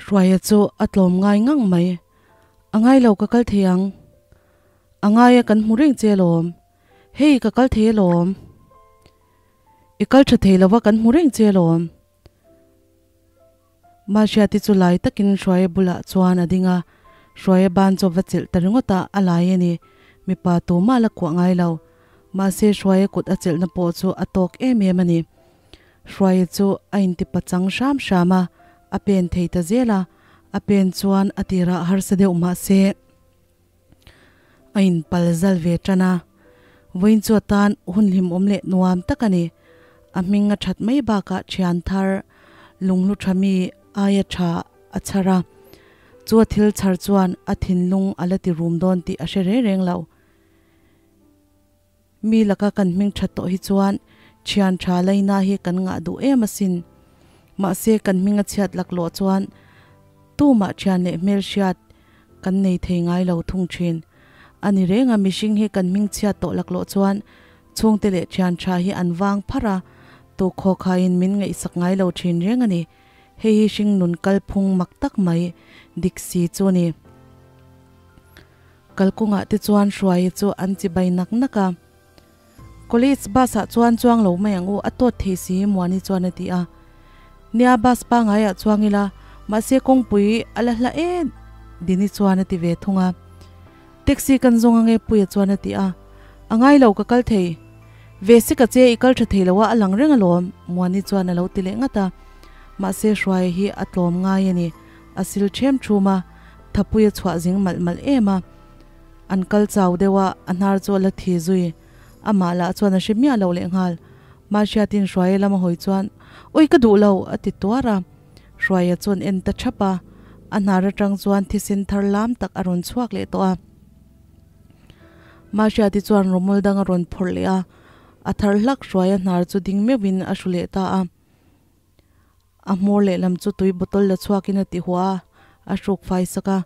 Hruaia chu a tlawm ngai ngang mai. A ngai lo ka kal thei ang. A ngaia kan hmu reng che alawm. Hei ka kal thei alawm. I kal tha thei lova kan hmu reng che alawm. Mahriati chu lai takin Hruaia bulah chuan a ding a, Hruaia ban chu a va chelh ta ringawt a, a lai a ni. Mipa tumah la kuah ngai lo. Mahse Hruaia kut a chelhna pawh chu a tawk em em a ni. Hruaia chu a inti pachang hram hram a, a pen thei ta zel a, a pen chuan a tirah harsa deuh mahse a inpal zal ve tan a. Vawiin chu atan hun hlimawm leh nuam tak a ni. A hming a that mai bakah thian thar lunghlu tha mi aia tha a chhar a, chu a thil chhar chuan a thinlung a la ti rum dawn tih a hre reng reng lo. Mi laka kan hming that tawh hi chuan thian tha laina hi kan ngah duh em asin. Mahse kan hming a chhiat laklawh chuan tumah thian leh hmelhriat kan nei thei ngai lo thung thin. A ni reng a, mihring hi kan hming chhiat tawh laklawh chuan chhungte leh thian tha hi an vang pharh a, tu khawkhaiin min ngaihsak ngai lo thin reng a ni. Hei hi hringnun kalphung mak tak mai dik si chu a ni. Kalkungah te chuan Hruaia chu an chibai nak nak a. College bus ah chuan chuang lo mai ang u, a tawt thei si Muani chuan a ti a. Nia bus pangaiah chuang ila, mahse kawngpui a la hla e Dini chuan a ti ve thung a. Taxi kan zawng ange Puia chuan a ti a. A ngai lo ka kal thei. Ve si ka che i kal tha thei lo a, a lang reng alawm Muani chuan a lo ti leh ngat a. Mahse Hruaia hi a tlawm ngai a ni. A sil ṭhem ṭhum a, Thapui a chhuah zing malh malh em a. An kal chau deuh a, a hnar chu a la thi zui. Amah lah chuan a hre miah lo lehnghal. Mahriatin Hruaia lama hawi chuan, Ui ka duh lo! a ti tuar a. Hruaia chuan en ta ṭhap a, a hnar aṭang chuan thisen thar lam tak a rawn chhuak leh tawh a. Mahriati chuan rawmawl dang a rawn phawrh leh a, a thar hlak Hruaia hnar chu ding meuhin a hru leh ta a. A hmawr lehlam chu tui bottle la chhuakin a ti huah a, a hruk fai sak a.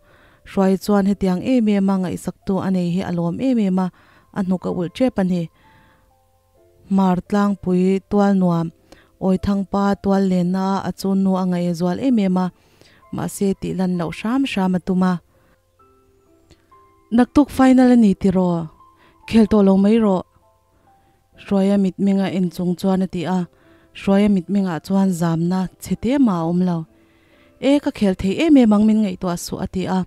Hruai chuan hetiang em em a ngaihsaktu a nei hi a lawm em em a, a hnuk a ulh tep a ni. Hmar tlangpui tual nuam, Awithangpa tual lenna a a chun nu a ngaih a zual em em a, mahse tih lan loh hram hram a tum a. Naktuk final a ni tiraw? Khel tawh lo mai rawh. Hruaia mitmenga en chung chuan a ti a, Hruaia mitmengah chuan zamna chhe te mah a awm lo. E, ka khel thei em em ang min ngaihtuah suh a ti a,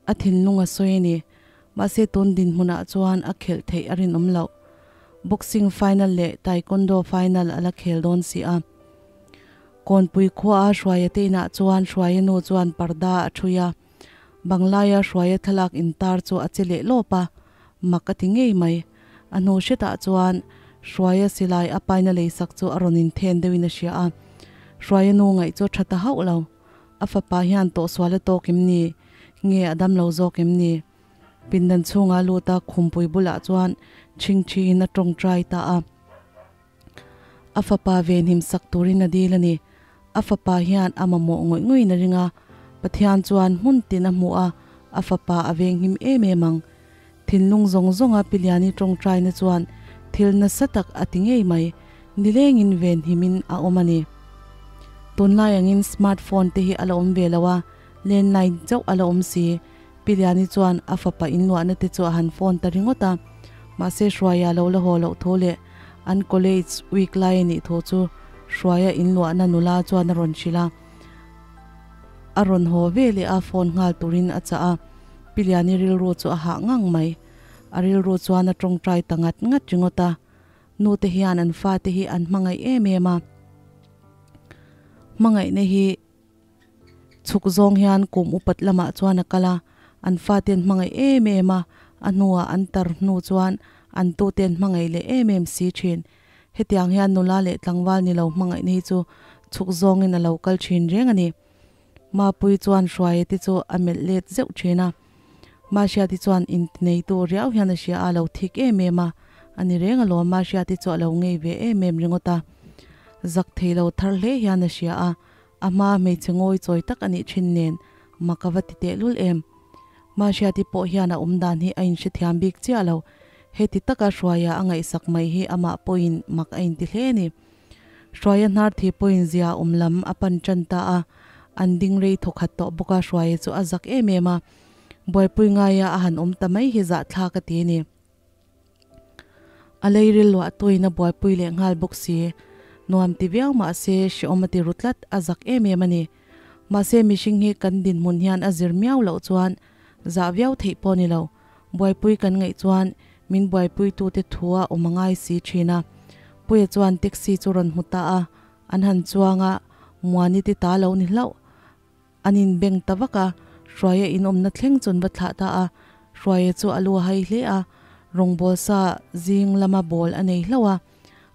a thinlung a sawi a ni. Mahse tun dinhmunah chuan a khelh theih a rinawm loh. Boxing final leh Taekwondo final a la khel dawn si a. Kawnpui khuaa Hruaia te inah chuan Hruaia nu chuan parda a ṭhui a, Banglaia Hruaia thlalak intar chu a che leh lawp a, mak a ti ngei mai. A hnu hretah chuan Hruaia silai a paina leisak chu a rawn inthen deuhin a hria a. Hruaia nu ngaih chu a tha ta hauh lo. A fapa hian tawhsual a tawk em ni? Nge a damlo zawk em ni? Pindan chhunga lut a khumpui bulah chuan chhingchhiin a tawngtai ta a. A fapa venhim sak turin a dil a ni. A fapa hian a mamawh ngawih ngawih in a ring a, Pathian chuan hmun tin a hmuh a, a fapa a venghim em em ang. Thinlung zawng zawnga Piliani tawngtaina chuan thil nasa tak a ti ngei mai, nilengin venhimin a awm a ni. Tunlai angin smart phone te hi a la awm ve lo a, landline chauh a la awm si. Piliani chuan a fapa inluahna te chu a han phone ta ringawt a, mahse Hruaia lo la haw loh thu leh an college week lai a nih thu chu Hruaia inluahna nula chuan a rawn hrilh a. A rawn haw ve leh a phone nghal turin a chah a, Piliani rilru chu a hah ngang mai. A rilru chuan a tawngtai ta ngat ngat ringawt a, Nu te hian an fate hi an hmangaih em em a, hmangaihna hi Chhuk zawng hian kum upat lamah chuan a kal a, an fate an hmangaih em em a, a hnuah an tar hnu chuan an tute an hmangaih leh em em si thin. Hetiang hian nula leh tlangval ni lo hmangaihna hi chu chhuk zawngin a lo kal thin reng a ni. Mapui chuan Hruaia te chu a melh let zeuh thin a, Mahriati chuan intineitu riau hian a hria a, a lo thik em em a, a ni reng alawm Mahriati chu a lo ngei ve em em ringawt a, zak thei lo thar hle hian a hria a, A hma hmeichhe ngawi chawi tak a nih thin nen mak a va ti tehlul em. Mahriati pawh hian a awm dan hi a inhrethiam bik chiah lo. Heti taka Hruaia a ngaihsak mai hi amah pawhin mak a inti hle a ni. Hruaia hnar thi pawhin zia awm lam a pan tan ta a, An ding rei thawkhat tawh bawk a, Hruaia chu a zak em em a. Buaipui ngaia a han awm ta mai hi zahthlak a ti a ni. A lei ril luah tuin a buaipui leh nghal bawk si. Nuam ti viau mah se hrehawm a ti ru tlat, a zak em em a ni. Mahse mihring hi kan dinhmun hian a zir miau loh chuan zah viau theih pawh a ni lo. Buaipui kan ngaih chuan min buaipuitute thua awm a ngai si thin a. Puia chuan taxi chu rawn hmu ta a, an han chuang a, Muani ti ta lo ni hlauh. An inbeng ta vak a, Hruaia inawmna thleng chu an va thlah ta a. Hruaia chu a lu a hai hle a, rawngbawl sa zing lama bawl a nei hlauh a,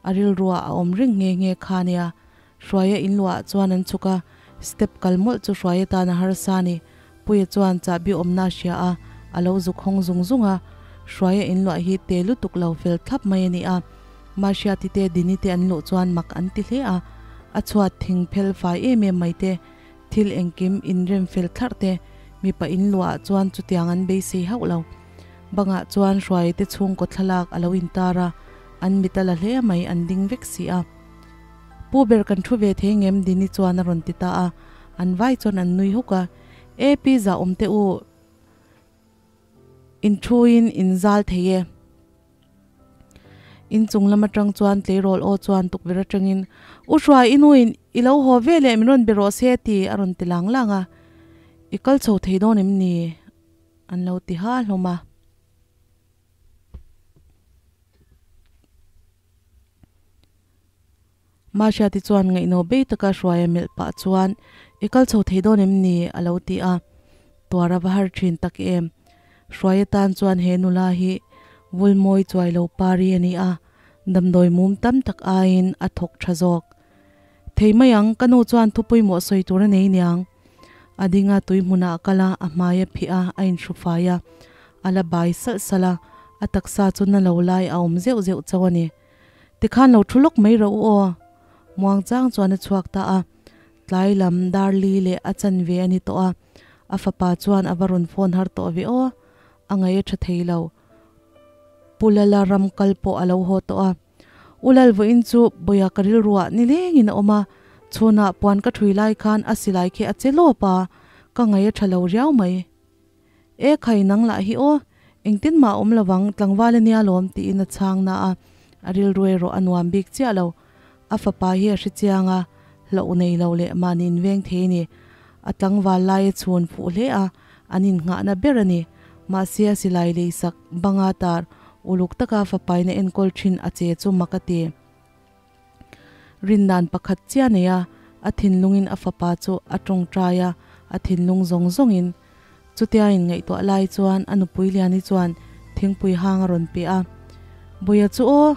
a rilruah a awm reng nghe nghe kha nia. Hruaia inluah chuan an chhuk a, step kal mawlh chu Hruaia tan a harsa a ni. Puia chuan chahbi awmna a hria a, a lo zuk hawng zung zung a. Hruaia inluah hi te lutuk lo fel thlap mai a ni a. Mahriati te Dini te an luh chuan mak an ti hle a, a chhuat thing phel fai em em mai te, thil engkim inrem fel thlarh te, mipa inluah chuan chutiang an beisei hauh lo. Bangah chuan Hruaia te chhungkaw thlalak a lo intar a, an mit a la hle mai an ding vek si a. Pu ber kan thu ve thei ngem Dini chuan a rawn ti ta a, an vai chuan an nui huk a, E pi za awm teh u, in thu in in zal thei e. In chung lam atang chuan tleirawl aw chuan tukverh atangin, U Hruai i nuin i lo haw ve leh min rawn be rawh se ti a rawn ti lang lang a, I kal chho thei dawn em ni? an lo ti ha hlawm a. Mahriati chuan ngaihno bei taka hruaia melh pah chuan, I kal chho thei dawn em ni? a lo ti a. Tuar a va har thin tak em? Hruaia tan chuan he nula hi Vulmawi chuai lo pari a ni a, damdawi mum tam tak aiin a thawk tha zawk. Thei mai ang, ka nu chuan thu pawimawh sawi tur a nei niang. A ding a, tui hmunah a kal a, a hmai a phih a, a inhru fai a. A la bai salh salh a, a taksa chu na lo lai a awm zeuh zeuh chauh a ni. Tikhan lo thu lawk mai rawh u aw. Muang chang chuan a chhuak ta a, tlai lam dar li leh a chan ve a ni tawh a, a fapa chuan a va rawn phone har tawh ve aw. A ngaih a tha thei lo. Pu Lala ram kal pawh a lo haw tawh a. U Lal vawiin chu bawia ka rilruah nilengin a awm a, chhunah puan ka thui lai khan a silai khi a che lawp a, ka ngaih a tha lo riau mai. E khai nang lah hi aw, engtin mah a awm lovang tlangval a nia lawm tiin a chhang na a, a rilru erawh a nuam bik chiah lo. A fapa hi a hre chiang a, hlauh nei lo leh mahni inveng thei a ni. A tlangval lai a chhun fuh hle a, an innghahna ber a ni. Mahse a silai leisak banga tar uluk taka a fapain a enkawl thin a che chu mak a ti. Rindan pakhat chiah nei a, a thinlungin a fapa chu a tawngtai a, a thinlung zawng zawngin. Chutia inngaihtuah lai chuan a nupui Liani chuan thingpui hang a rawn pe a. Buia chu aw,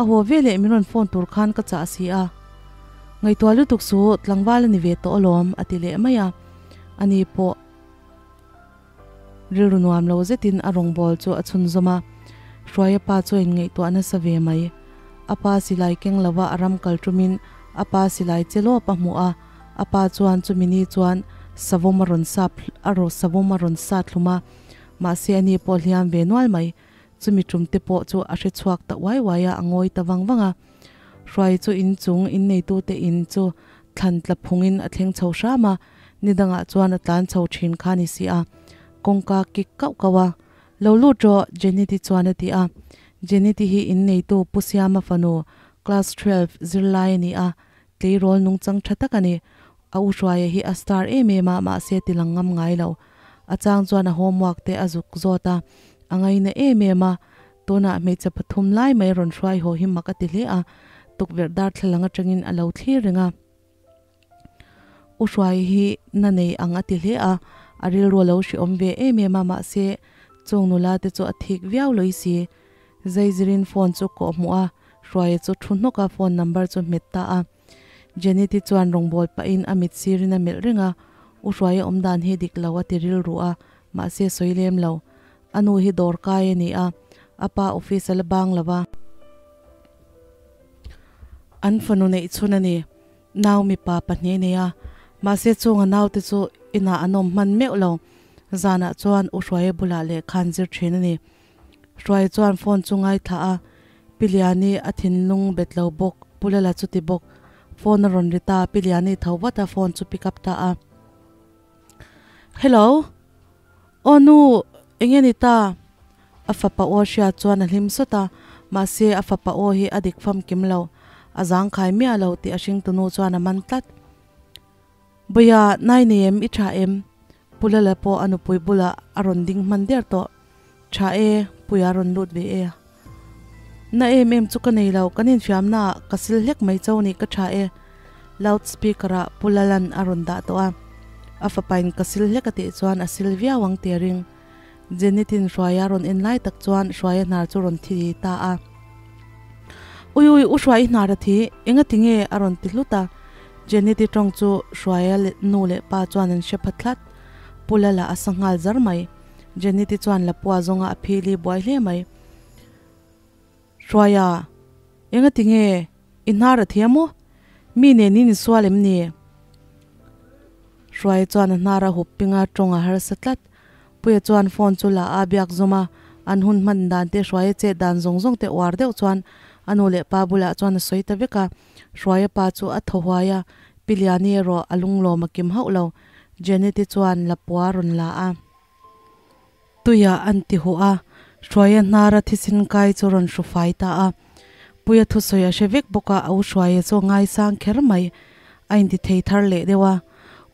a haw ve leh min rawn phone tur khan ka chah si a. Ngaihtuah lutuk chu tlangval a ni ve tawh alawm a ti leh mai a. Ani pawh rilru nuam lo zetin a rawngbâwl chu a chhunzawm a. Hruaia pa chu a inngaihtuah nasa ve mai. A pa silai keng lova a ram kal ṭumin a pa silai che lawp a hmuh a. A pa chuan chumi ni chuan savawm a rawn sap a raw savawm a rawn sat hlum a, mahse ani pawh hliam ve nual mai. Chumi tum te pawh chu a hre chhuak ta uai uai a, a ngawi ta vang vang a. Hruai chu in chung in neitute in chu thlan tla phungin a thleng chho hram a, ni dangah chuan a tlan chho thin kha ni si a. Kawngka kik kauh kauh a, Lo lut rawh, Jenny-ti chuan a ti a. Jenny-ti hi in neitu Pu Siama fanu, class 12 zirlai a ni a, Tleirawl nungchang tha tak a ni. A u Hruaia hi a star em em a, mahse ti lang ngam ngai lo. A chang chuan a homework te a zuk zawt a, a ngaina em em a. Tunah hmeichhe pathum lai mai rawn hruai haw hi mak a ti hle a, tukverh darthlalang atangin a lo thlir reng a. U Hruaia hi na nei ang a ti hle a, a rilru a lo hriawm ve em em a, mahse chung nula te chu a thik viau lawih si. Zaizirin phone chu kawh hmuh a, Hruaia chu thu hnawk a phone number chu hmet ta a. Jenny-ti chuan rawngbâwl pahin a mit sirin a melh reng a, U Hruaia awm dan hi dik lo a ti rilru a, mahse sawi lem lo. A nu hi dawr kai a ni a, a pa office a la bang lo va. An fanu neih chhun a ni. Nau mipa pahnih a nei a, mahse chunga naute chu inah an awm hman meuh lo. Zanah chuan U Hruaia bulah lehkha an zir thin a ni. Hruai chuan phone chu ngaithla a, Pi Liani a thinlung bet lo bawk, Pu Lala chu ti bawk. Phone a rawn ri ta, Pi Liani tho vat a phone chu pick up ta a. Hello. Aw nu, enge ni ta? A fapa aw hriat chuan a hlim sawt a, mahse a fapa aw hi a dik famkim lo, a zangkhai miah lo tih a hringtunu chuan a man tlat. Bawia, nai nei em? I tha em? Pu Lala pawh a nupui bulah a rawn ding hman der tawh. Tha e, Puia rawn lut ve e. Na em em chu ka nei lo, kan infiamna ah ka sil hlek mai cho ni ka tha e. Loud speaker ah Pu Lalan a rawn dah tawh a, a fapain ka sil hlek a tih chuan a sil viau ang tih a ring. Jenitin Hruaia rawn en lai tak chuan Hruaia hnar chu rawn thi ta a. Ui ui, u Hruai i hnar a thi, engati nge? a rawn ti hlut a. Jeneti tawng chu Hruaia nu leh pa chuan an hre pha thlat. Pu Lala a sa nghal zar mai. Jeneti chuan Lapua zawnga a phili buai hle mai. Hruaia, engati nge i hnar a thiam u? Mi nen in insual em ni? Hruaia chuan a hnar a hup ping a, tawng a harsa tlat. Puia chuan phone chu la a biak zawm a, an hun hman dan te Hruaia chet dan zawng zawng te uar deuh chuan a nu leh pa bulah chuan a sawi ta vek a. Hruaia pa chu a thaw huai a, Pi Liani erawh a lunglawm a kim hauh lo. Janet-i chuan lapua rawn la a. Tuiah an ti huh a, Hruaia hnara thisen kai chu rawn hru fai ta a. Puia thusawi a hre vek bawk a, a u Hruaia chu a ngaisang kher mai. A inti thei thar leh deuh a.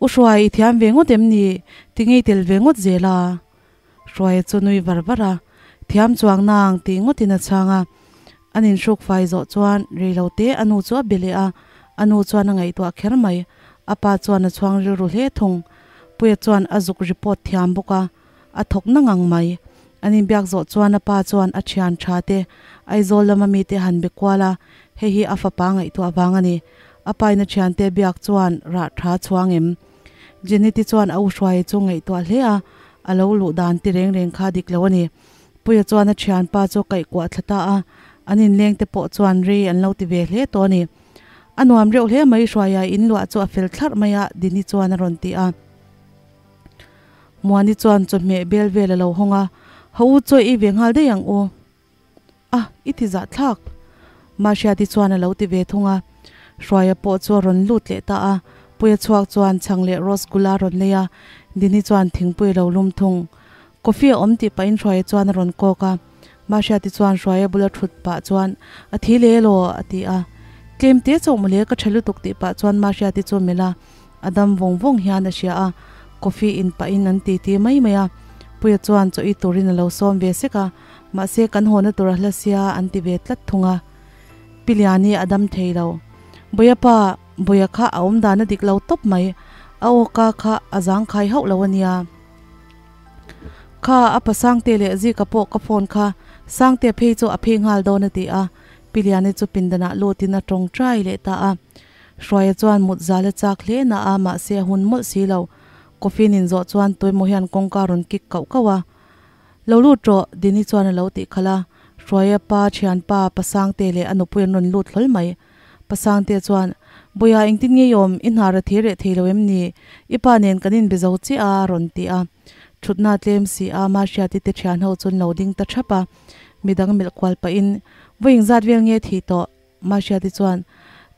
U Hruai, i thiam ve ngawt em ni? Ti ngei tel ve ngawt zel a. Hruaia chu nui var var a, Thiam chuang nang tih ngawtin a chhang a. An inhruk fai zawh chuan rei lo te a nu chu a be leh a, a nu chuan a ngaihtuah kher mai. A pa chuan a chhuang rilru hle thung. Puia chuan a zuk report thiam bawk a, a thawk na ngang mai. An inbiak zawh chuan a pa chuan a thian tha te, Aizawl lama mite han be kual a, hei hi a fapa ngaihtuah vang a ni. A paina thiante biak chuan rah tha chhuang em? Jeneti chuan a u hruai chu ngaihtuah hle a, a lo luh dan ti reng reng kha dik lo a ni. Puia chuan a thianpa chu kaihkuah thla ta a, an inleng te pawh chuan rei an lo ti ve hle tawh a ni. A nuam reuh hle mai Hruaia in luah chu a fel thlarh mai a, Dini chuan a rawn ti a. Muani chuan chawhmeh bel vel a lo hawng a, Ha u chawi ei ve nghal daih ang u. A, i ti zah thlak. Mahriati chuan a lo ti ve thung a. Hruaia pawh chu a rawn lut leh ta a, Puia chhuak chuan chhang leh rose gula a rawn lei a, Dini chuan thingpui a lo lum thung. Coffee a awm tih pahin Hruaia chuan a rawn kawk a. Mahriati chuan Hruaia bula thut pah chuan, A thi leh elaw? a ti a. Tlem te chauh mawle ka tha lutuk tih pah chuan Mahriati chu melh a, a dam vawng vawng hian a hria a, coffee in pahin an titi mai mai a. Puia chuan chaw i turin a lo sawm ve sek a, mahse kan hawna tur a hla sia an ti ve tlat thung a. Pi Liani a dam thei lo. Bawia pa, Bawia kha a awm dan a dik lo tawp mai, a aw ka kha a zangkhai hauh lo a nia. Kha a pa Sangte leh Zika pawh ka phone kha, Sangte phei chu a phei nghal dawn a ti a, Pi Liani chu pindanah lutin a tawngtai leh ta a. Hruaia chuan mut zal a chak hle na a, mahse a hun mawlh si lo. Coffee nin zawh chuan tuemaw hian kawngka rawn kik kauh kauh a. Lo lut rawh, Dini chuan a lo tih khalh a. Hruaia pa, thianpa, Pasangte leh a nupui an rawn lut hlawl mai. Pasangte chuan, Bawia engtin nge i awm? I hnar a thir reh thei lo em ni? I pa nen kan inbe zo chiah a, a rawn ti a. Thutna tlem si a, Mahriati te thian ho chu an lo ding ta thap a. Midang melh kual pahin, Vawi engzat vel nge thih tawh? Mahriati chuan,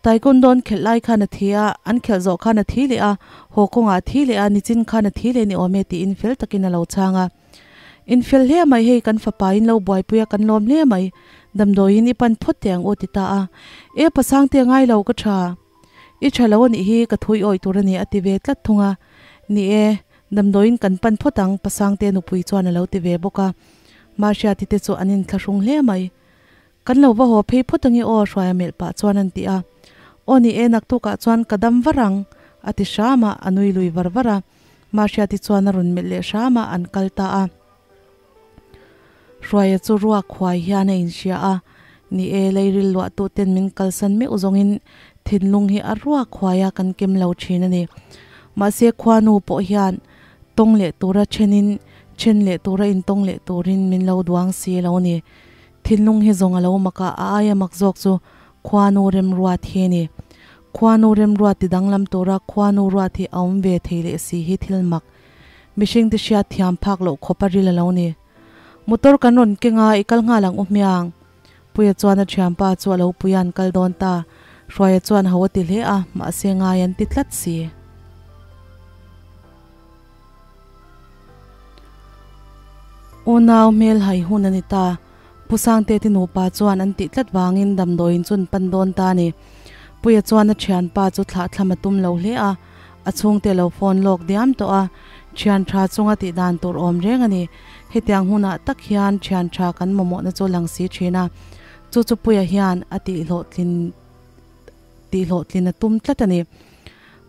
Taekwondo an khelh lai khan a thi a, an khelh zawh khan a thi leh a, haw kawngah a thi leh a, nichin khan a thi leh ni awm e tiin fel takin a lo chhang a. In fel hle mai hei kan fapa in lo buaipui a kan lawm hle mai, damdawiin i pan phawt teh ang u ti ta a. E pasangte ngai lo ka tha. I tha lo a nih hi ka thui awih tur a ni a ti ve tlat thung a. Ni e, damdawiin kan pan phawt ang pasangte nupui chuan a lo ti ve bawk a. Mahriati te chu an inthlahrung hle mai. Kan lo va haw phei phawt ange aw Hruaia melh pah chuan an ti a. Aw ni e, naktukah chuan ka dam var ang, a ti hram a, a nui lui var var a. Mahriati chuan a rawn melh leh hram a, an kal ta a. Hruaia chu ruak huai hian a inhria a, ni e, leiril luahtu ten min kalsan meuh zawngin thinlung hi a ruak huai a, kan kem lo thin a ni. Mahse khuanu pawh hian tawng leh tura thenin then leh tura intawng leh turin min lo duang si lo ni. Thinlung hi zawng a lo mak a, a aia mak zawk chu Khuanu Remruat hi a ni. Khuanu Remruat ti danglam tura Khuanu Ruat hi a awm ve thei leh si hi thil mak, mihring te hriat thiam phak loh khawp a ril a lo ni. Motor kan rawn keng a, i kal nghal ang u hmiang. Puia chuan a thianpa chu a lo pui a an kal dawn ta. Hruaia chuan ho a ti hle a, mahse ngai an ti tlat si. Unau hmel hai hun a ni ta. Pu Sangte te nupa chuan an tih tlat vangin damdawiin chu an pan dawn ta a ni. Puia chuan a thianpa chu thlah thlam a tum lo hle a, a chhungte lo phone lawk diam tawh a, thian tha chunga tih dan tur awm reng a ni. Hetiang hunah tak hian thian tha kan mamawhna chu lang si thin a, chu chu Puia hian a tihhlawhtlin tihhlawhtlin a tum tlat a ni.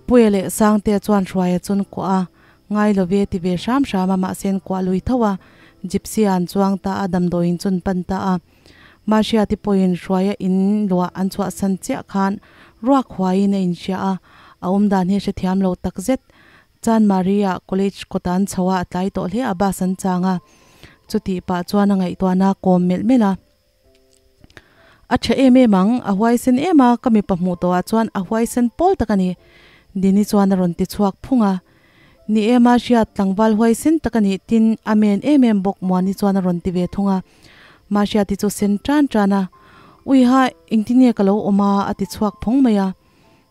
Puia leh Sangtea chuan Hruaia chun kuah a, Ngai lo ve ti ve hram hram a, mahse an kuah lui tho a, Gypsy ah an chuang ta a, damdawiin chu an pan ta a. Mahriati pawhin Hruaia in luah an chhuahsan chiah khan ruak huaiin a inhria a, a awmdan hi a hrethiam lo takzet. Chanmari ah college kawta an chho a, a tlai tawh hle a, bus an chang a. Chutih pah chuan a ngaihtuahna a kawm melh melh a. A tha em em ang, a huaisen em a, ka mipa hmuh tawhah chuan a huaisen pawl tak a ni, Dini chuan a rawn ti chhuak phung a. Ni em a hriat tlangval huaisen tak a nih tin a men em em bawk Muani chuan a rawn ti ve thung a. Mahriati chu sen tan tan a, Uiha, engtin nge ka lo awm a? a ti chhuak phawng mai a.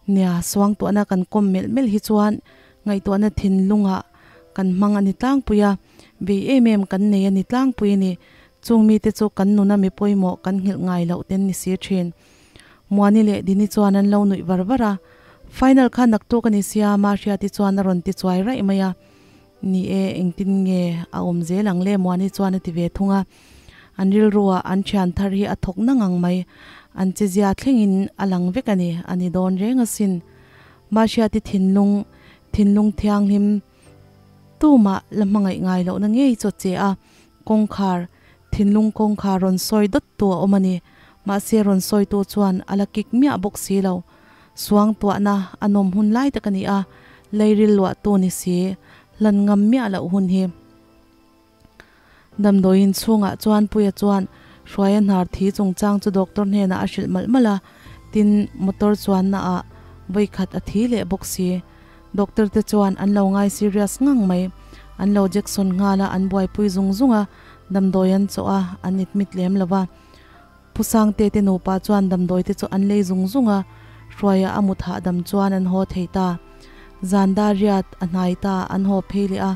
Nia, suangtuahna kan kawm melh melh hi chuan ngaihtuahna thinlungah kan hmang a ni tlangpui a, vei em em kan nei a ni tlangpui a ni. Chung mite chu kan nuna mi pawimawh kan nghilh ngai loh ten ni si thin. Muani leh Dini chuan an lo nuih var var a, Final kha naktuk a ni sia Mahriati chuan a rawn ti chuai raih mai a. Ni e, engtin nge a awm zel ang le Muani chuan a ti ve thung a. An rilruah an thian thar hi a thawk na ngang mai. An chezia thlengin a lang vek a ni, a ni dawn reng asin. Mahriati thinlung, thinlung thianghlim tumah la hmangaih ngai lohna ngei chu a che a. Kawngkhar, thinlung kawngkhar rawn sawi dawt tu a awm a ni. Mahse rawn sawitu chuan a la kik miah bawk si lo. Suangtuahna a nawm hun lai tak a ni a, leiril luahtu ni si, hlan ngam miah loh hun hi. Damdawiin chhungah chuan Puia chuan Hruaia hnar thi chungchang chu doctor hnenah a hrilh malh malh a, tin motor chuanna ah vawikhat a thi leh bawk si. Doctor te chuan an lo ngai serious ngang mai. An lo jection nghal a, an buaipui zung zung a, damdawi an chawh a, an admit lem lo va. Pu Sangte te nupa chuan damdawi te chu an lei zung zung a, Hruaia a mut hahdam chuan an haw thei ta. Zan dar riat a hnai ta, an haw phei leh a,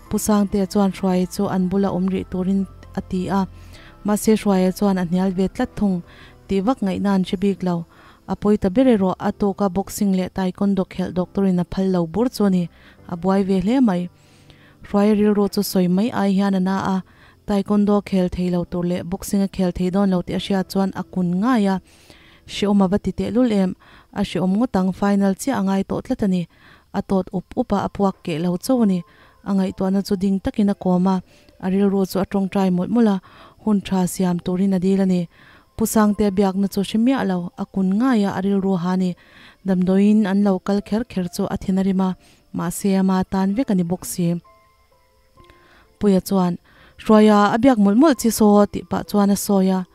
Pu Sangtea chuan Hruaia chu an bula awm rih turin a ti a, mahse Hruaia chuan a hnial ve tlat thung tih vak ngaihna an hre bik lo. A pawi ta ber erawh a tawka boxing leh taekwondo khelh doctor in a phal lo bur chu a ni, a buai ve hle mai. Hruaia rilru chu sawi mai ai hian a na a, taekwondo khel thei lo tur leh boxing a khel thei dawn lo tih a hriat chuan a kun ngai a. Hreawm a va ti tehlul em, a hreawm ngawt ang final chiah a ngai tawh tlat a ni. A tawt up up a, a puak keh lo chauh a ni. A ngaihtuahna chu ding takin a kawm a, a rilru chu a tawngtai mawlh mawlh a, hun tha siam turin a dil a ni. Pu Sangtea biakna chu hre miah lo, a kun ngai a, a rilru ha a ni. Damdawiin an lo kal kher kher chu a thin a rim a, mahse ama tan vek a ni bawk si. Puia chuan, Hruaia, a biak mawlh mawlh chi saw tih pah chuan a sawi a.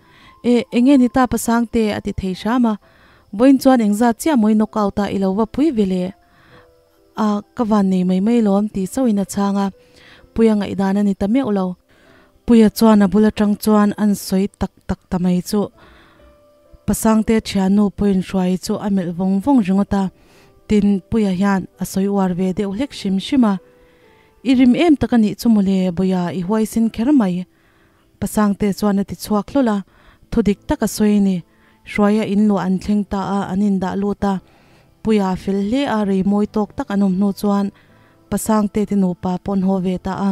E, enge ni ta Pa Sangte? a ti thei hram a. Vawiin chuan engzat chiah mawi knock out a i lo va pui ve le? A, ka van nei mai mai lawm tih chauhin a chhang a. Puia ngaihdan a ni ta meuh lo. Puia chuan a bul atang chuan an sawi tak tak ta mai chu. Pasangte thiannu pawhin Hruai chu a melh vawng vawng ringawt a. Tin, Puia hian a sawi uar ve deuh hlek hrim hrim a. I rim em tak a nih chu mawle, Bawia i huaisin kher mai. Pasangte chuan a ti chhuak hlawl a, thu dik tak a sawi a ni. Hruaia in luah an thleng ta a, an indah lut a. Puia a fel hle a, rei mawi tawk tak an awm hnu chuan Pasangte te nupa pawh an haw ve ta a.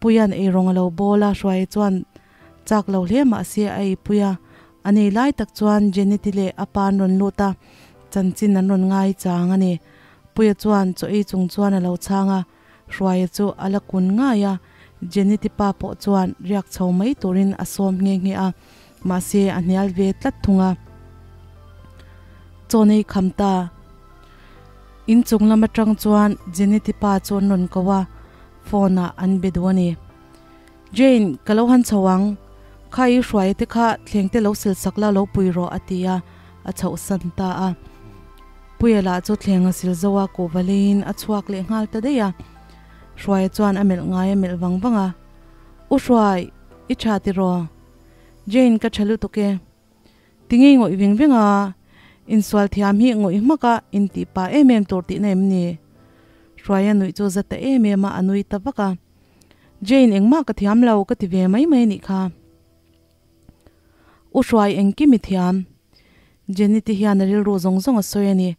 Puia'n eirawng a lo bawl a, Hruaia chuan chak lo hle mah se a eipui a. A nei lai tak chuan Jeneti leh a pa an rawn lut a, chanchin an rawn ngai chang a ni. Puia chuan chaw ei chung chuan a lo chhang a. Hruaia chu a la kun ngai a, Jenny-te pa pawh chuan riak chho mai turin a sawm nghe nghe a, mahse a hnial ve tlat thung a. Chaw nei kham ta. In chung lam atang chuan Jenny-te pa chu an rawn ko a, phone ah an be duh a ni. Jane, ka lo han chho ang. Kha i Hruaia te kha thleng te lo sil sak la lo pui rawh a ti a, a chhoh san ta a. Puia lah chu thleng a sil zo a, kuhva leiin a chhuak leh nghal ta daih a. Hruaia chuan a melh ngai a melh vang vang a, U Hruai, i tha tiraw? Jane, ka tha lutuk e. Tinge ngawih veng veng a, insual thiam hi ngawih hmak a intih pah em em tur tihna em ni? Hruaia nuih chu za ta em em a, a nui ta vak a. Jane engmah ka thiam lo ka ti ve mai mai anih kha. U Hruai engkim i thiam. Jenny te hian a rilru zawng zawng a sawi a ni.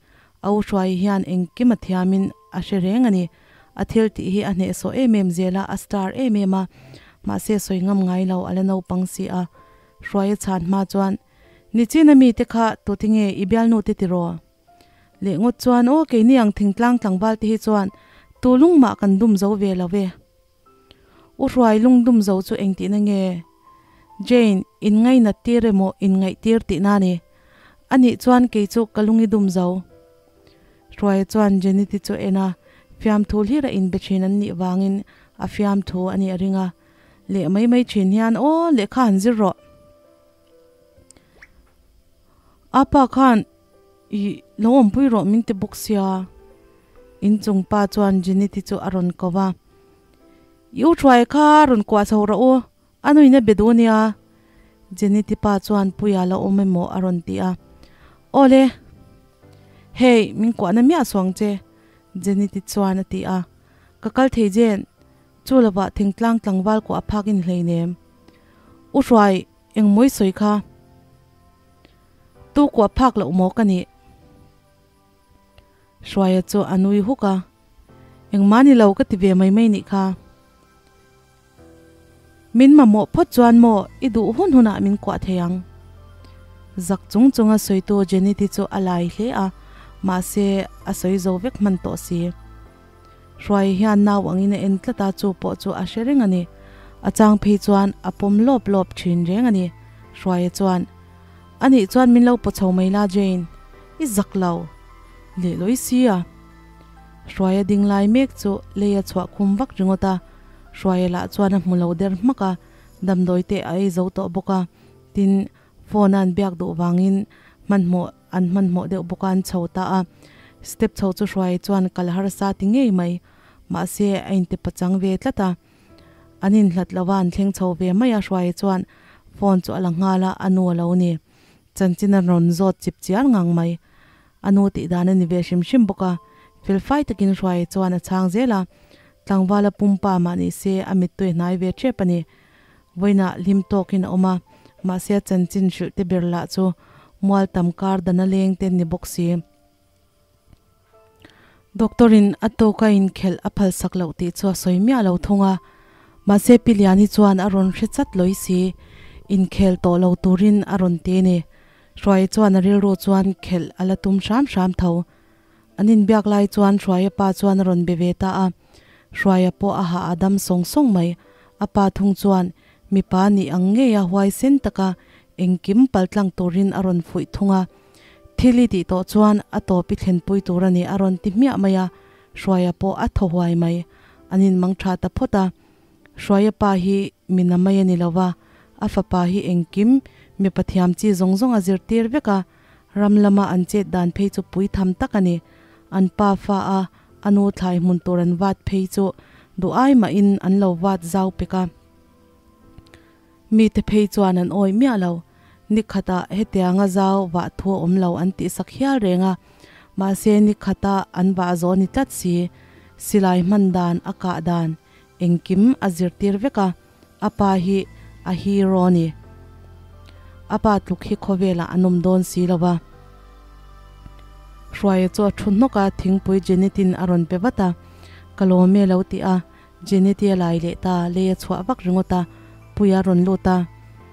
A u Hruai hian engkim a thiamin a hre reng a ni. A thil tih hi a hnehsawh em em zel a, a star em em a. Mahse sawi ngam ngai lo, a la naupang si a. Hruai a chhan hma chuan, Nichin a mite kha tute nge i bialnu te tiraw? Leh ngawt chuan, Aw keini ang thingtlang tlangval te hi chuan tu lung mah kan dum zo ve lo ve. U Hruai lung dum zo chu engtihna nge? Jane, in ngainat tir emaw in ngaih tir tihna a ni. Anih chuan kei chu ka lung i dum zo. Hruaia chuan Jenny te chu a en a, fiamthu hlir a inbe thin an nih vangin a fiamthu a nih a ring a. Leh mai mai thin hian, Aw lehkha han zir rawh. A pa khan Ih, lo awmpui rawh min ti bawk sia. Inchung pa chuan Jeneti chu a rawn ko va. I u thuai kha rawn kuah chho rawh u, a nuin a be duh ania. Jeneti pa chuan Puia la awm emaw a rawn ti a. Awle, hei min kuahna miah suang che, Jeneti chuan a ti a. Ka kal thei Jen, chu lovah thingtlang tlangval kuah phak in hleinem. U Hruai, engmaw i sawi kha? Tu kuah phak loh maw ka nih? Hruaia chu a nui huk a, Engmah ni lo ka ti ve mai mai nih kha. Min mamawh phawt chuan maw i duh hun hunah min kuah thei ang. Zak chung chunga sawitu Jeneti chu a lai hle a, mahse a sawi zo vek hman tawh si. Hruaia hian nau angin a en tlat a, chu pawh chu a hre reng a ni. A chang phei chuan a pawm lawp lawp thin reng a ni. Hruaia chuan, A nih chuan min lo paw chho mai la Jane, i zak lo leh lawi si a. Hruaia ding lai mek chu lei a chhuah khum vak ringawt a, Hruaia lah chuan a hmu lo der hmak a, damdawi te a ei zo tawh bawk a, tin, phone a an biak duh vangin hmanhmawh an hmanhmawh deuh bawk a an chho ta a, step chho chu Hruaia chuan kal harsa ti ngei mai, mahse a inti pachang ve tlat a. An inhlat lo a, an thleng chho ve mai a, Hruaia chuan phone chu a la nghal a, a nu a lo ni. Chanchin a rawn zawt chip chiar ngang mai. A nu tih dan a ni ve hrim hrim bawk a, fel fai takin Hruaia chuan a chhang zel a, tlangvala pumpa mah ni se a mittui a hnai ve tep a ni. Vawiinah hlim tawkin a awm a, mahse a chanchin hrilh te ber lah chu mual tam kar dana leng te an ni bawk si. Doctor in a tawk a inkhelh a phalsak loh tih chu a sawi miah lo thung a, mahse Pi Liani chuan a rawn hre chat lawi si, inkhel tawh lo turin a rawn ti a ni. Hruaia chuan a rilru chuan khelh a la tum hram hram tho. An inbiak lai chuan Hruaia pa chuan a rawn be ve ta a, Hruaia pawh a hah a dam sawng sawng mai. A pa thung chuan mipa nih ang ngei a huaisen taka engkim paltlang turin a rawn fuih thung a. Thil i tih tawh chuan a tawp i thlenpui tur a ni a rawn ti hmiah mai a, Hruaia pawh a thaw huai mai. An inmang tha ta phawt a. Hruaia pa hi mi na mai a ni lo va, a fapa hi engkim mipa thiam chi zawng zawng a zirtir vek a, ram lama an chet dan phei chu pui tham tak a ni. An pa fa a, a nu thlai hmun tur an vat phei chu duh ai mahin an lo vat zau pek a. Mite phei chuan an awih miah lo. Ni khatah hetianga zau vah thu a awm lo an tih sak hial reng a. Mahse ni khata an vah zawh ni tlat si. Silai hman dan, a kah dan, engkim a zirtir vek a. A pa hi a hero a ni. A pa tluk hi khawvelah an awm dawn si lo va. Hruaia chu a thu hnawk a, thingpui Jenet-in a rawn pe vat a. Ka lawm e lo ti a. Jeneti a lai leh ta, lei a chhuah vak ringawt a, Puia a rawn lut a.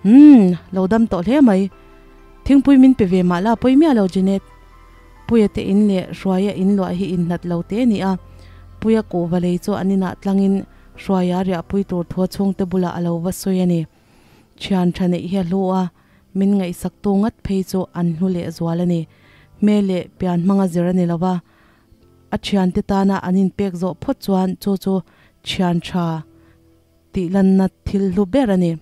Umm, lo dam tawh hle mai. Thingpui min pe ve mah la pawi miah lo Jenet. Puia te in leh Hruaia in luah hi inhlat lo te a ni a. Puia kuhva lei chu an inah tlangin Hruaia riahpui tur thu a chhungte bulah a lo va sawi a ni. Thian tha neih hi a hlu a, min ngaihsaktu ngat phei chu an hlu leh zual a ni. Hmel leh pian hmanga zir a ni lo va. A thiante tana an inpek zawh phawt chuan chu chu thian tha tih lanna thil hlu ber a ni.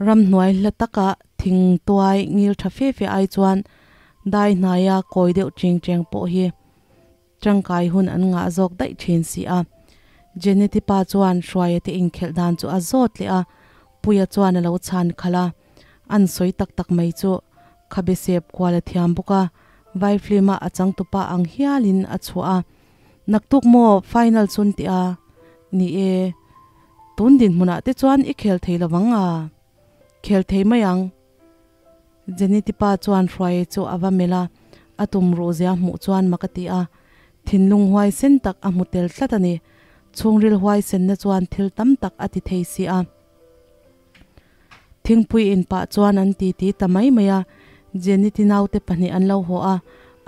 Ramhnuai hla taka thing tuai ngil tha fe fe ai chuan dai hnaia kawi deuh cheng cheng pawh hi tangkai hun an ngah zawk daih thin si a. Jeneti pa chuan Hruaia te inkhelh dan chu a zawt leh a, Puia chuan a lo chhan khalh a, an sawi tak tak mai chu khabe sep kual a thiam bawk a, Vai film a a changtupa ang hialin a chhuah a, Naktuk maw final chun tih a? Ni e, tun dinhmunah te chuan i khel thei lovang a, khel thei mai ang. Jenny tipa chuan Hruaia chu a va melh a, a tum ruh zia hmuh chuan mak a ti a, thinlung huaisen tak a hmu tel tlat a ni. Chhungril huaisenna chuan thil tam tak a ti thei si a. Thingpui in pah chuan an titi ta mai mai a, Jenny ti naute pahnih an lo haw a,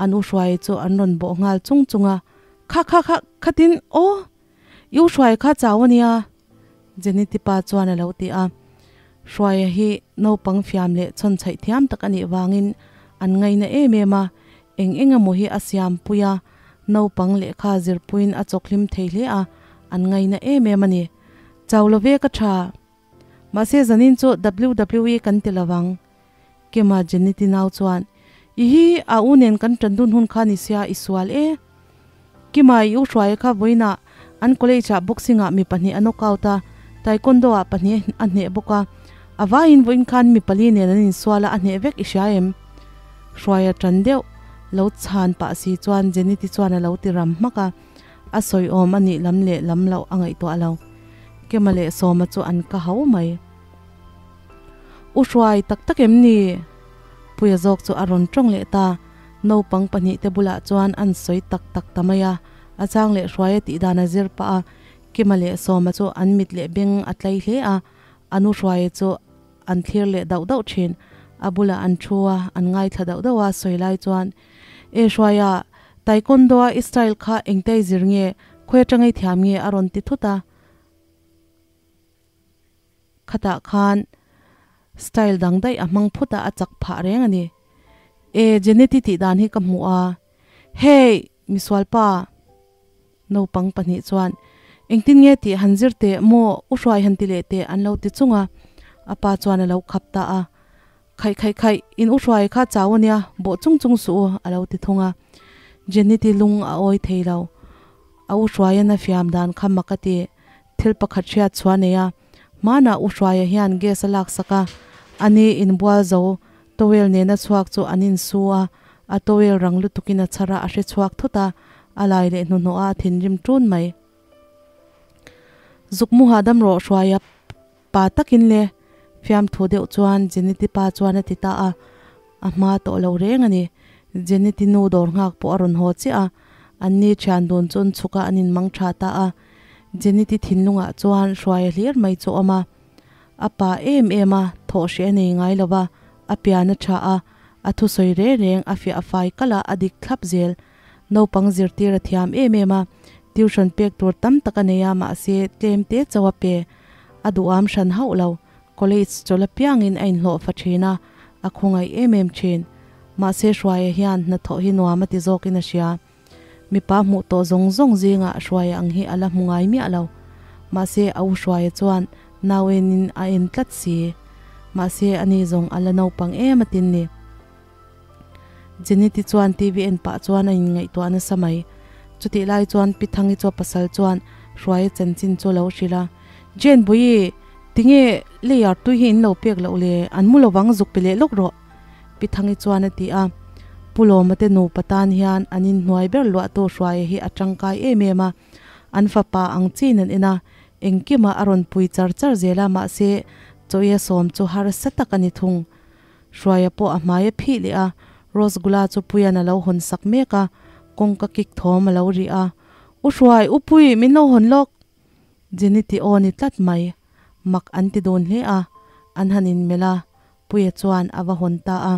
an u Hruaia chu an rawn bawh nghal chung chung a, Kha kha kha khatin aw! I u Hruaia kha chau a nia! Jenny tipa chuan a lo ti a. Hruaia hi naupang fiam leh chhawn chhaih thiam tak a nih vangin an ngaina em em a, eng eng emaw hi a siam pui a, naupang lehkha zirpuiin a chawkhlim thei hle a, an ngaina em em a ni. Chau lo ve ka tha. Mahse zanin chu WWE kan ti lo vang. Kema Jenny ti nau chuan, I hi a u nen kan tan dun hun kha ni sia i sual e. Kima i u hruaia kha vawiinah an college ah boxing ah mi pahnih a knock out a, taekwondo ah pahnih a hneh bawk a. A vaiin vawiin khan mi pali nen an insual a, a hneh vek i hria em? Hruaia tan deuh lo chhan pah si chuan Jenny ti chuan a lo ti ram hmak a. A sawi awm a nih lam leh lam loh a ngaihtuah lo. Kema leh Sawma chu an ka hau mai. U Hruai tak tak em ni? Puia zawk chu a rawn tawng leh ta. Naupang pahnihte bulah chuan an sawi tak tak ta mai a. A chang leh Hruaia tih dan a zir pah a. Kima leh Sawma chu an mit leh beng a tlai hle a. An U Hruaia chu an thlir leh dauh dauh thin. A bulah an thu a, an ngaithla dauh dauh a sawi lai chuan, E Hruaia, Taekwondo-a i style kha engte i zir nge? Khawi atanga i thiam nge? a rawn ti thut a. Khatah khan style dang daih a hmang phut a, a chak phah reng a ni. E, Jeneti tih dan hi ka hmu a. Hey, misualpa! Naupang pahnih chuan, Engtin nge tih han zir teh maw, u hruai han ti leh teh an lo ti chung a. A pa chuan a lo khap ta a. Khaih khaih khaih, in u hruai kha chau a nia, bawh chung chung suh u, a lo ti thung a. Jeneti lung a awi thei lo. A u hruaian a fiam dan kha mak a ti. Thil pakhat hriat chhuah a nei a, hmanah U Hruaia hian gas a laksak a, ani inbual zo towel nena chhuak chu an insu a, a towel rang lutukin a chhar a, a hre chhuak thut a, a lai leh hnuhnawh a, a thinrim ṭun mai. Zuk mu hahdam rawh Hruaia pa takin le fiamthu deuh chuan Jeneti pa chuan a ti ta a, a hma tawh lo reng a ni. Jeneti nu dawr nghak pawh a rawn haw chiah a, anni ṭhian dun chu an chhuk a, an inmang ṭha ta a. Jeneti thinlungah chuan hruai a hlir mai chu awm a. A pa em em a, thawh hreh a nei ngai lo va, a pian a tha a, a thusawi reng reng a fiah fai kalh a, a dik thlap zel. Naupang zirtir a thiam em em a, tuition pek tur tam tak a nei a, mahse tlem te chauh a pe. A duham hran hauh lo. College chawlh apiangin a inhlawh fa thin a, a khawngaih em em thin. Mahse Hruaia hian hnathawh hi nuam a ti zawkin a hria. Mipa hmuh tawh zawng zawng zingah Hruaia ang hi a la hmu ngai miah lo. Mahse a u Hruaia chuan nau enin a en tlat si. Mahse ani zawng a la naupang em a tin ni. Jeneti chuan TV en pah chuan a inngaihtuah nasa mai. Chutih lai chuan Pi Thangi chaw pasal chuan Hruaia chanchin chu a lo hrilh a, Jane Bui, tinge layer tui hi in lo pek loh le, an mu lovang zuk pe leh lawk rawh. Pi Thangi chuan a ti a, Pu Lawma te nupa tan hian an inhnuai ber luahtu Hruaia hi a tangkai em em a, an fapa ang chin an en a, engkimah a rawn pui char char zel a, mahse chawia sawm chu harsa tak a ni thung. Hruaia pawh a hmai a phih leh a, Rosgula chu Puian a lo hawn sak mek a, kawngka kik thawm a lo ri a, U Hruai, U Pui, min lo hawn lawk! Jenny ti aw ni tlat mai, mak an ti dun hle a, an han inmelh a, Puia chuan a va hawn ta a,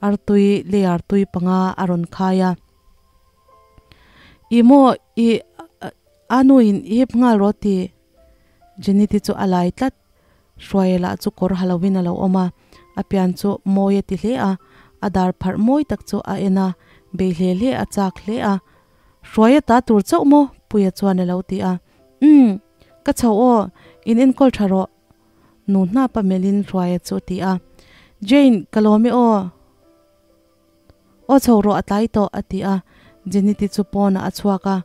artui layer tui panga a rawn khai a. I maw i a nuin i hip nghal rawh ti? Jenny ti chu a lai tlat, Hruaia lah chu kawr ha lovin a lo awm a, a pian chu mawi a ti hle a, a dar pharh mawi tak chu a en a, bei hle hle a chak hle a. Hruaia ta tur chauh maw? Puia chuan a lo ti a. Umm, ka chho aw, in enkawl tha rawh. Nu hnapa melhin Hruaia chu a ti a. Jane, ka lawm e aw. Aw chho rawh a tlai tawh, a ti a. Jenny-ti chu pawnah a chhuak a.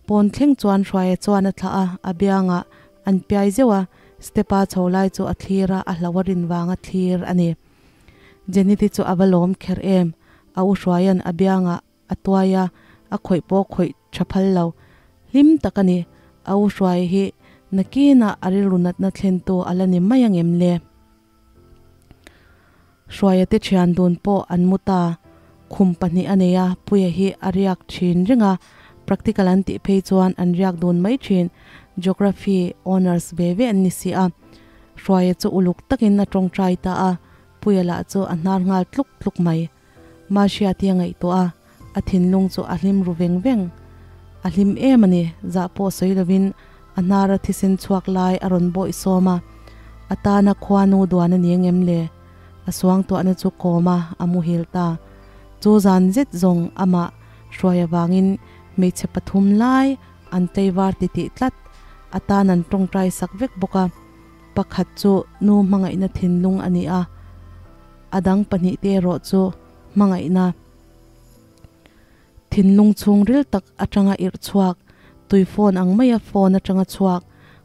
Pawn thleng chuan Hruaia chuan a thlah a, a biangah an piai zeuh a, step-a chho lai chu a thlir a, a hlo a rin vanga thlir a ni. Jenny-ti chu a va lawm kher em, a u Hruaia'n a biangah a tuai a, a khawih pawh khawih tha phal lo. Hlim tak a ni. A u Hruaia hi nakinah a rilru natna thlentu a la ni mai ang em le? Hruaia te thian dun pawh an mu ta. Khum pahnih a nei a, Puia hi a riak thin reng a, practical an tih phei chuan an riak dun mai thin. Geography honours ve ve an ni si a. Hruaia chu uluk takin a tawngtai ta a, Puia lah chu a hnar nghal tluk tluk mai. Mahria tia ngaihtuah a, a thinlung chu a hlim ru veng veng. A hlim em a ni, zah pawh sawi lovin a hnara thisen chhuak lai a rawn bawih sawm a, a tana khuanu duan a ni engem le? A suangtuahna chu kawm a, a muhil ta. Chu zan zet zawng amah hruai avangin hmeichhe pathum lai an tleivar titih tlat, a tan an tawngtai sak vek bawk a. Pakhat chu nu hmangaihna thinlung a ni a, a dang pahnihte erawh chu hmangaihna thinlung chhungril tak atanga irh chhuak, tui phone ang maia phone atanga chhuak,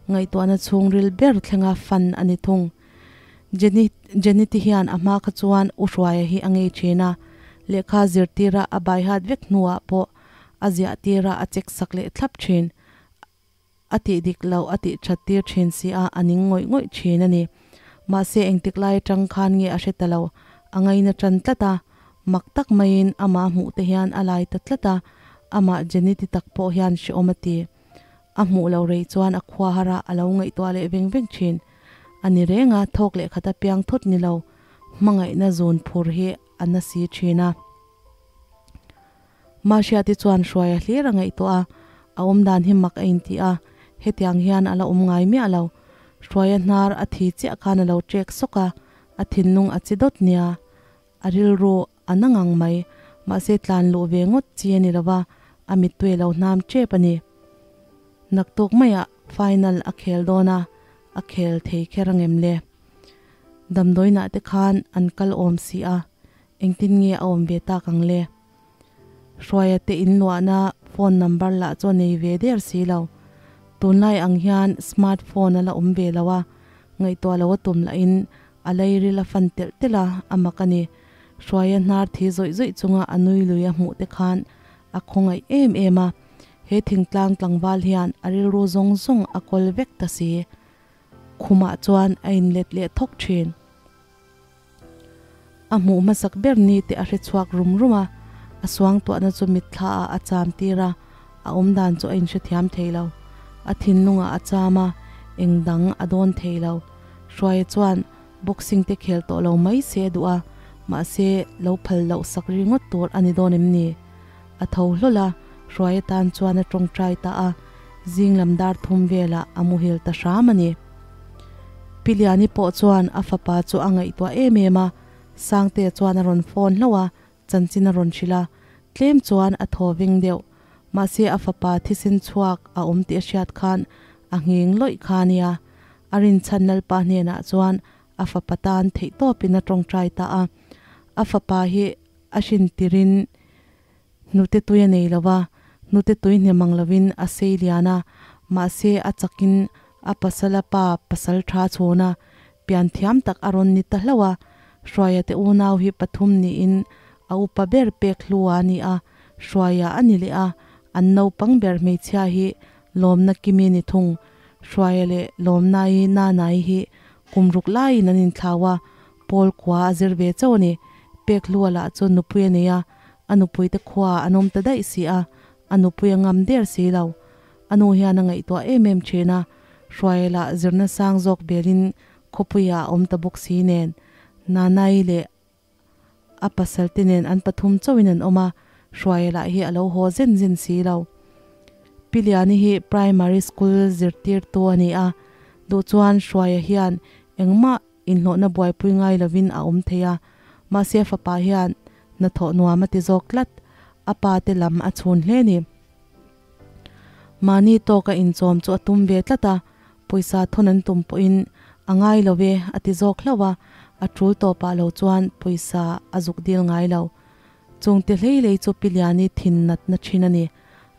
ngaihtuahna chhungril ber thlenga fan a ni thung. Jenny Jenny te hian a hma kha chuan U Hruaia hi a ngei thin a, lehkha zirtira a baihat vek hnuah pawh a ziah tira a check sak leh thlap thin. A tih dik loh a tih that tir thin si a, a ning ngawih ngawih thin a ni. Mahse engtik lai atang khan nge a hre ta lo, a ngaina tan tlat a, mak tak maiin amah hmuh te hian a lai ta tlat a, amah Jenny ti tak pawh hian hrehawm a ti. A hmuh lo rei chuan a khua har a, a lo ngaihtuah leh veng veng thin. A ni reng a, thawk leh khat a piang thut ni lo, hmangaihna zun phur hi a na si thin a. Mahriati chuan Hruaia hlir a ngaihtuah a, a awm dan hi mak a inti a, hetiang hian a la awm ngai miah lo. Hruaia hnar a thi chiah khan a lo ṭek sawk a, a thinlung a chi dawt nia. A rilru a na ngang mai, mahse tlan luh ve ngawt chi a ni lo va, a mittui a lo hnam ṭep a ni. Naktuk maiah final a khel dawn a, a khel thei kher angem le? Damdawiinah te khan an kal awm si a, Engtin nge a awm ve tak ang le? Hruaia te inluahna phone number lah chu a nei ve der si lo. Tunlai ang hian smart phone a la awm ve lo a, ngaihtuah lo a tum lahin a leiril a fan telh telh a, a mak a ni. Hruaia hnar thi zawih zawih chunga a nui lui a hmuh te khan a khawngaih em em a, he thingtlang tlangval hian a rilru zawng zawng a kawl vek ta si. Khumah chuan a inlet leh thawk thin. A hmuh hmasak ber ni te a hre chhuak rum rum a, a suangtuahna chu mitthla ah a cham tir a, a awmdan chu a inhrethiam thei lo. A thinlungah a cham a, eng dang a dawn thei lo. Hruaia chuan boxing te khel tawh lo mai se a duh a, mahse lo phal loh sak ringawt tur a ni dawn em ni? A tho hlawl a, Hruaia tan chuan a tawngtai ta a, zing lam dar thum velah a muhil ta hram a ni. Pi Liani pawh chuan a fapa chu a ngaihtuah em em a, Sangtea chuan a rawn phone hlauh a, chanchin a rawn hrilh a, tlem chuan a thaw veng deuh. Mahse a fapa thisen chhuak a awm tih a hriat khan a nghing lawih kha a nia. A rinchhan Lalpa hnenah chuan a fapa tan theihtawpin a tawngtai ta a. A fapa hi a hrin tirin Hnute tui a nei lo va, hnute tui hnem ang lovin a sei lian a, mahse a chakin a pasal a pa pasal tha chhawn a, pian thiam tak a rawn ni ta hlauh a. Hruaia te unau hi pathum niin a upa ber pek hlua a ni a, Hruaia a ni leh a, an naupang ber hmeichhia hi Lawmna Kimi ni thung. Hruaia leh Lawmnai Nanai hi kum ruk laiin an inthlau a, Pawl kua a zir ve chauh a ni. Pek hlua lah chu nupui a nei a, a nupuite khua an awm ta daih si a, a nupui a ngam der si lo. A nu hian a ngaihtuah em em thin a, Hruaia lah zirna sang zawk belin khawpuia a awm ta bawk si nen, Nanai leh a pasalte nen an pathum chauhin an awm a, Hruaia lah hi a lo haw zen zen si lo. Pi Liani hi Primary School zirtirtu a ni a, duh chuan Hruaia hian engmah Inhlawhna buaipui ngai lovin a awm thei a, mahse a fapa hian hnathawh nuam a ti zawk tlat, a pa te lam a chhun hle ni. Mahni tawka inchawm chu a tum ve tlat a, pawisa thawn an tum pawhin a ngai lo e a ti zawk hlauh a, a tul tawpah lo chuan pawisa a zuk dil ngai lo. Chungte hlei lei chu Pi Liani thin natna thin a ni.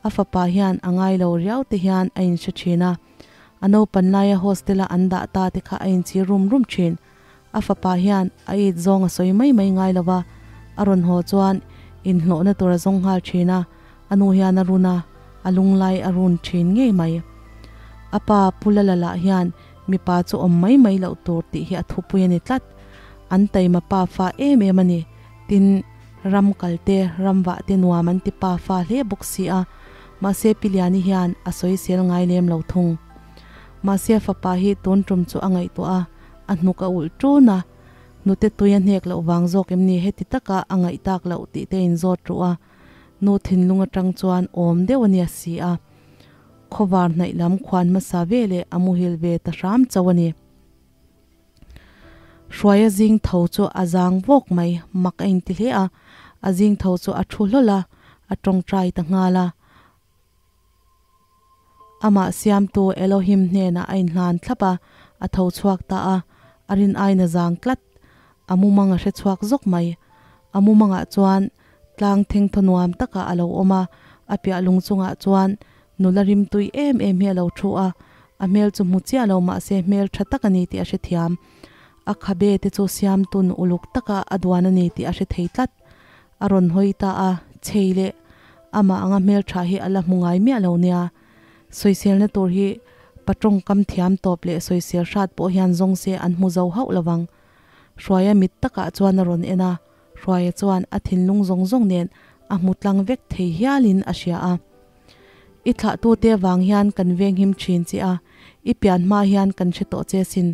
A fapa hian a ngai lo riau te hian a inhre thin a. A naupan laia hostel-a an dah ta te kha a inchhir rum rum thin. A fapa hian a it zawng a sawi mai mai ngai lo va, a rawn haw chuan inhlawhna tur a zawng nghal thin a, a nu hian a run a, a lunglai a run thin ngei mai. A pa Pu Lala lah hian mipa chu awm mai mai loh tur tih hi a thupui a ni tlat. An taima pa fa em em a ni. Tin, ram kal te, ram vah te nuam an ti pa fa hle bawk si a. Mahse Pi Liani hian a sawisel ngai lem lo thung. Mahse a fapa hi tun tum chu a ngaihtuah a, a hnuk a ulh ṭun a. Nute tui a hnek loh vang zawk em ni heti taka a ngaih tak loh tih te in zawt ruh a. Nu thinlung atang chuan awm deuh a nia si a. Khawvar hnaih lam khuan hmasa ve leh a muhil ve ta hram chauh a ni. Hruaia zing tho chu a zang vawk mai, mak a inti hle a. A zing tho chu a thu hlawl a, a tawngtai ta nghal a. Amah siamtu Elohim hnenah a inhlan thlap a, a tho chhuak ta a, a rin aiin a zang tlat. A mumang a hre chhuak zawk mai. A mumangah chuan tlang thengthaw nuam takah a lo awm a, a piah lung chungah chuan nula rimtui em em hi a lo thu a, a hmel chu hmu chiah lo mahse hmel tha tak a ni tih a hrethiam. A khabe te chu siamtun uluk taka a duan a ni tih a hre thei tlat. A rawn hawi ta a, chei leh amah anga hmeltha hi a la hmu ngai miah lo nia. Sawiselna tur hi pa tawngkam thiam tawp leh sawisel hrat pawh hian zawng se an hmu zo hauh lovang. Hruaia mit takah chuan a rawn en a, Hruaia chuan a thinlung zawng zawng nen a hmu tlang vek thei hialin a hria a. I thlahtute vang hian kan venghim thin che a, i pian hma hian kan hre tawh che sin.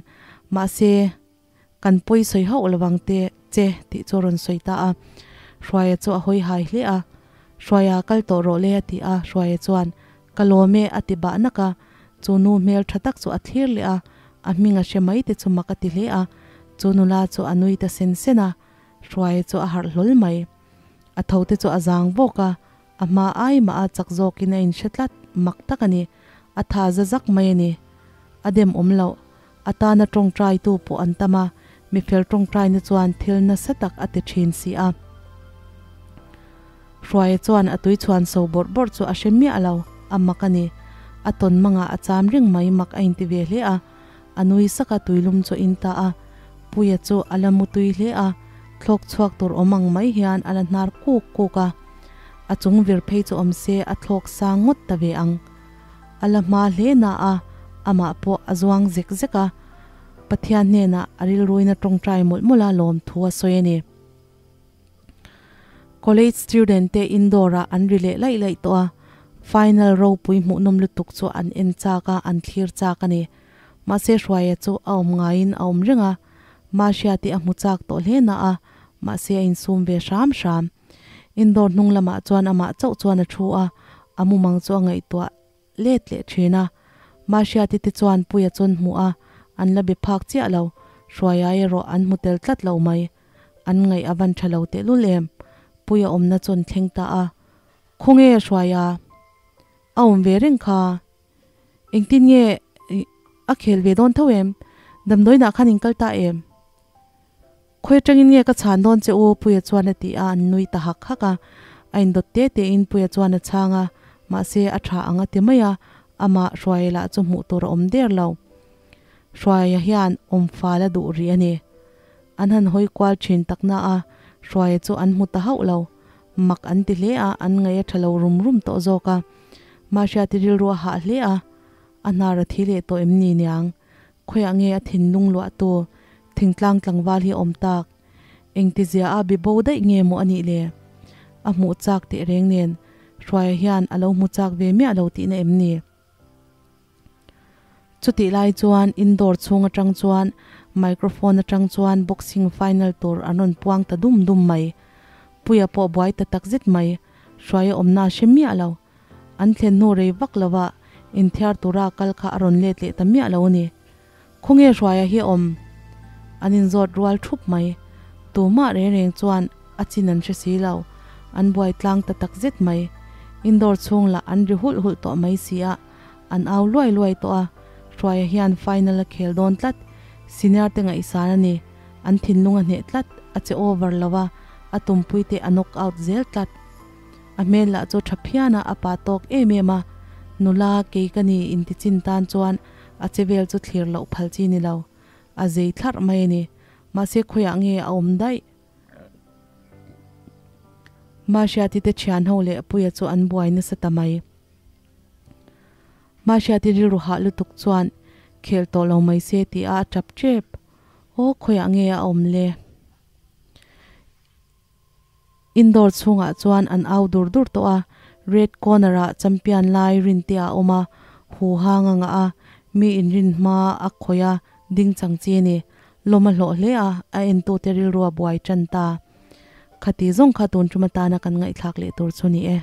Mahse. Kan pawi sawi hauh lovang te che tih chu a rawn sawi ta a. Hruaia chu a hawi hai hle a. Hruaia kal tawh rawh le a ti a, Hruaia chuan, Ka lawm e a ti bah nak a. Chu nu hmel tha tak chu a thlir leh a, a hming a hre mai te chu mak a ti hle a. Chu nula chu a nui ta sen sen a, Hruaia chu a harh hlawl mai. A tho te chu a zang vawk a, a hma ai mah a chak zawkin a inhre tlat mak tak a ni. A tha za zak mai a ni. A dem awm loh. A tana tawngtaitu pawh an tam a, mifel tawngtaina chuan thil nasa tak a ti thin si a. Hruaia chuan a tui chhuan so bawrh bawrh chu a hre miah lo, a mak a ni. A tawn mangah a cham reng mai mak a inti ve hle a. A nui sak a tuilum chu a in ta a. Puia chu a la mu tui hle a, thlawk chhuak tur awm ang mai hian a la hnar kuk kuk a. A chung vir phei chu awm se a thlawk sang ngawt ta ve ang. A la hma hle na a, amah pawh a zuang zek zek a. Pathian hnenah a rilruina tawngtai mawlh mawlh a lawm thu a sawi a ni. College student te indoor ah an ri leh laih laih tawh a, final ropui hmuhnawm lutuk chu an en chak a, an thlir chak a ni. Mahse Hruaia chu a awm ngaiin a awm reng a, Mahria te a hmu chak tawh hle na a, mahse a insum ve hram hram. Indoor hnung lamah chuan amah chauh chuan a thu a, a mumang chu a ngaihtuah let leh thin a. Mahriati te chuan Puia chuan hmuh a, an la be phak chiah lo, Hruaia erawh an hmu tel tlat lo mai. An ngaih a van tha lo tehlul em? Puia awmna chuan thleng ta a, Khawnge Hruaia? A awm ve reng kha. Engtin nge a khel ve dawn tho em? Damdawiinah khan in kal ta em? Khawi atangin nge ka chhan dawn che u? Puia chuan a ti a, an nui ta hak hak a. A indawt te tein Puia chuan a chhang a, mahse a tha ang a ti mai a, amah Hruaia lah chu hmuh tur a awm der lo. Hruaia hian awm fal a duh rih a ni. An han hawi kual thin tak na a, Hruaia chu an hmu ta hauh lo. Mak an ti hle a, an ngaih a tha lo rum rum tawh zawk a. Mahriati rilru a hah hle a, a hnar a thi leh tawh em ni niang? Khawiah nge a thinlung luahtu thingtlang tlangval hi a awm tak? Engtizia a bi bo daih nge maw a nih le? A hmuh chak teh reng nen Hruaia hian a lo hmu chak ve miah lo tihna em ni? Chutih lai chuan indoor chhung atang chuan microphone atang chuan boxing final tur an rawn puang ta dum dum mai. Puia pawh buai ta tak zet mai. Hruaia awmna a hre miah lo. An thlen hnu rei vak lova inthiar tura kal kha a rawn let leh ta miah lo a ni. Khawnge Hruaia hi a awm? An inzawt rual thup mai. Tumah reng reng chuan a chin an hre si lo. An buai tlang ta tak zet mai. Indoor chhung lah an ri hulh hulh tawh mai si a, an au luai luai tawh a. Hruaia hian final a khel dawn tlat. Senior te ngaihsan a ni. An thinlung a hneh tlat. A che over lo a, a tumpui te a knock out zel tlat. A hmel lah chu tha phian a, a pa tawk em em a. Nula, kei ka ni inti chin tan chuan a che vel chu thlir loh phal chi ni lo. A zei thlarh mai a ni. Mahse khawiah nge a awm daih? Mahriati te thian ho leh Puia chu an buai nasa ta mai. Mahriati rilru hah lutuk chuan khel tawh lo mai se ti a a tap tep. Aw khawiah nge a awm le? Indoor chhungah chuan an au dur dur tawh a, red corner ah champion lai Rintea a awm a, hu hang a ngah a, mi inrin hma a khawih a ding chang chi a ni. Lawm a hlawh hle a, a entute rilru a buai tan ta. Khati zawng kha tun tum atana kan ngaihthlak leh tur chu ni e.